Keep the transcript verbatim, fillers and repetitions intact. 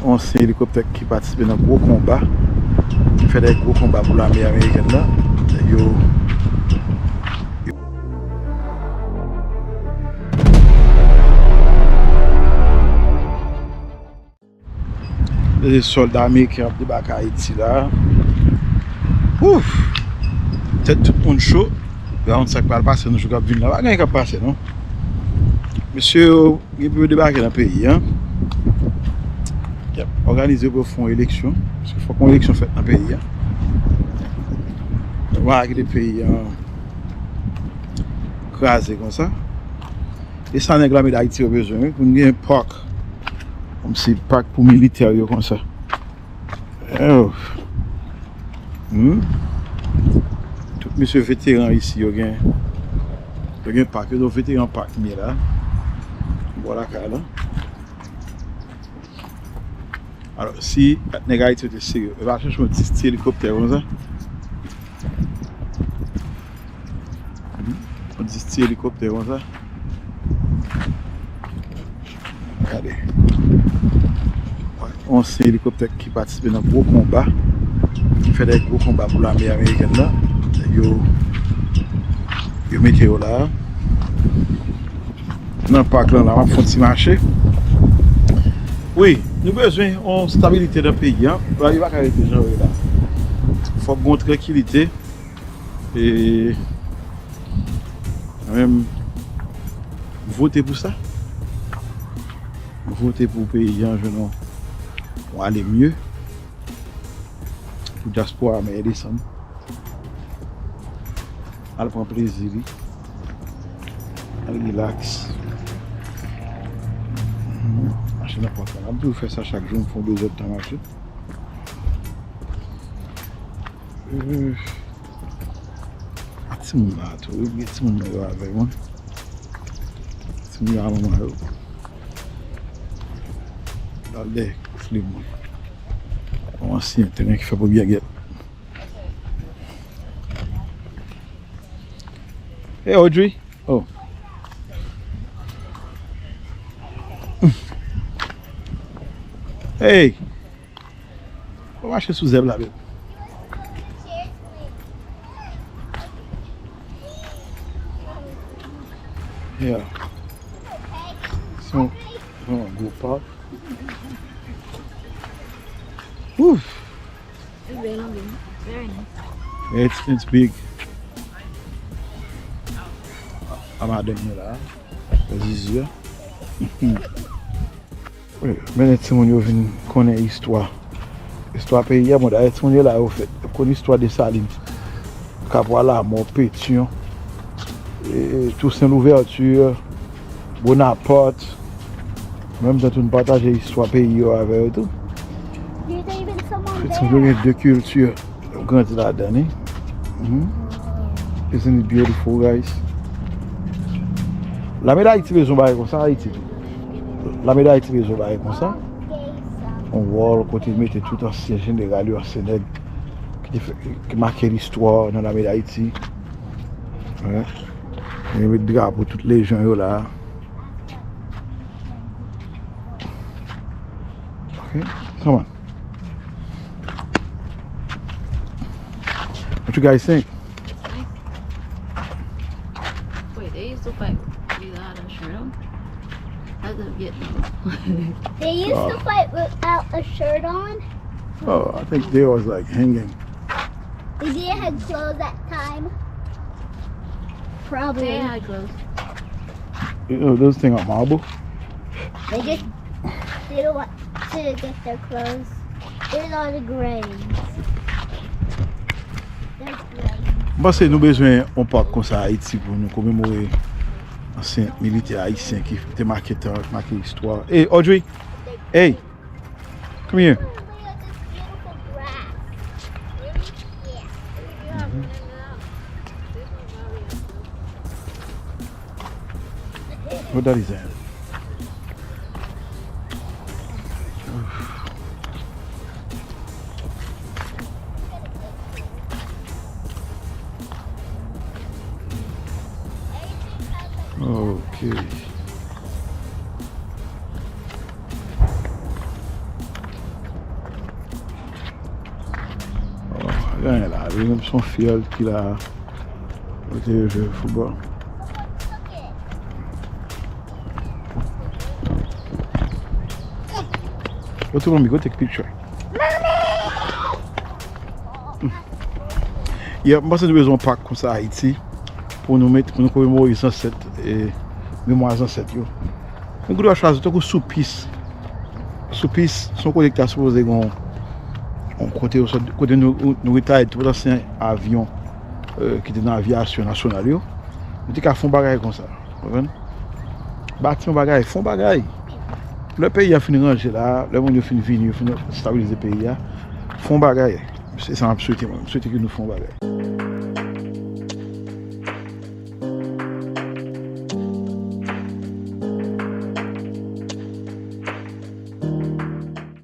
Ansyen elikoptè ki patisipe nan gwo konba, ki fè de gwo konba pou lame amerikèn nan. Yo, yo. Se sòlda ameriken ap debake Ayiti la. Ouf! Tèt tout moun cho. Yo pa konn sa k pral pase nan jou k ap vin la. Pa gen anyen k ap pase, non. Mesye yo gen pou yo debake nan peyi a. Y ap òganize pou yo fè yon eleksyon. Paske fòk yon eleksyon fèt nan peyi a. Yo pa ka kite peyi a kraze konsa. E sa nèg lame Dayiti yo bezwen, wi, pou n gen pak. Kòmsi pak pou militè yo konsa. Oh. Hmm. Tout mesye veteran isi, yo gen, yo gen pak, yo di w veteran pak m ye la. Bò lakay la. Alò, si nèg Ayiti yo te serye, yo pa chèche yon dis ti elikoptè konsa. Hmm. Yon dis ti elikoptè konsa. Gade. Yon ansyen elikoptè ki patisipe nan gwo konba, ki fè de gwo konba pou lame amerikèn nan. Yo, yo mete yo la. Nan pak lan la, m ap fè yon ti mache. Wi, nou bezwen yon stabilite nan peyi a. Bagay yo pa ka rete jan yo ye la. Fòk gen yon trankilite. E mwen menm, m vote pou sa. M vote pou peyi a jwenn yon, yon ale mye. Pou dyaspora a, men desann. Al pran plezi li. Al rilaks. Mhm. Mache nan pòt la. M ap toujou fè sa chak jou, m fè yon de zèdtan mache. Euh, a timoun la tou, wi, gen timoun mwen yo avè mwen. Timoun yo a manman yo. Gade flè mwen. Yon ansyen teren ki fè pou byè gèt. Hey, Audrey. Oh. Hey. Ou mache sou zèb la, babe. Yeah. Se yon, se yon gwo pak. Ouf. Li bèl anpil. Very nice. Yeah, it's, it's big. A madanm mwen la. Zizi a. Wi, mennen timoun yo vin konnen istwa. Istwa peyi a, bon, dayè timoun yo la yo fèt. Yo konn istwa Desalin, Kapwa Lamò, Petyon, e, Tousen Louvèti, Bonaparte. Menm tan tou n pataje istwa peyi yo avè yo tou. Timoun yo gen de kilti. Yo grandi ladan li. Mhm. Isn't it beautiful, guys? Lame Dayiti bezwen bagay konsa, Ayiti tou. Lame Dayiti bezwen bagay konsa. Yon wòl kote yo mete tout ansyen jeneral yo, ansyen nèg ki te fè, ki make listwa nan lame Dayiti. Wi. Yo met drapo tout lejan yo la. Ok, come on. What you guys think? Wait, they used to fight without a shirt on? That's in Vietnam. They used to fight without a shirt on? Oh, I think they was, like, hanging. They did have clothes that time. Probably. They had clothes. You know, those things are marble. They just didn't want to get their clothes. There's all the grains. There's grains. M panse nou bezwen yon pak konsa Ayiti pou nou komemore ansyen militè ayisyen ki te make tan, make istwa. Hey, Audrey! Hey! Come here. What that is that? Ok. Gen la, li menm se yon fiyèl ki la. Mwen te jwe foutbòl. Yo te pran mi kote picture. Yeah, m panse nou bezwen yon pak konsa Ayiti pou nou met, pou nou komemore zansèt, e, memwa zansèt yo. Nou gen dwa chwazi tankou Soupis. Soupis se yon kote ki ta sipoze gen yon kote, kote nou, nou retire tout ansyen avyon, e, ki te nan avyasyon nasyonal yo. Nou te ka fè yon bagay konsa. Konprann? Bati yon bagay, fè yon bagay. Lè peyi a fin ranje la, lè moun yo fin vini, yo fin stabilize peyi a, fè yon bagay. Se sa m ap swete, mwen. M swete ke nou fè yon bagay.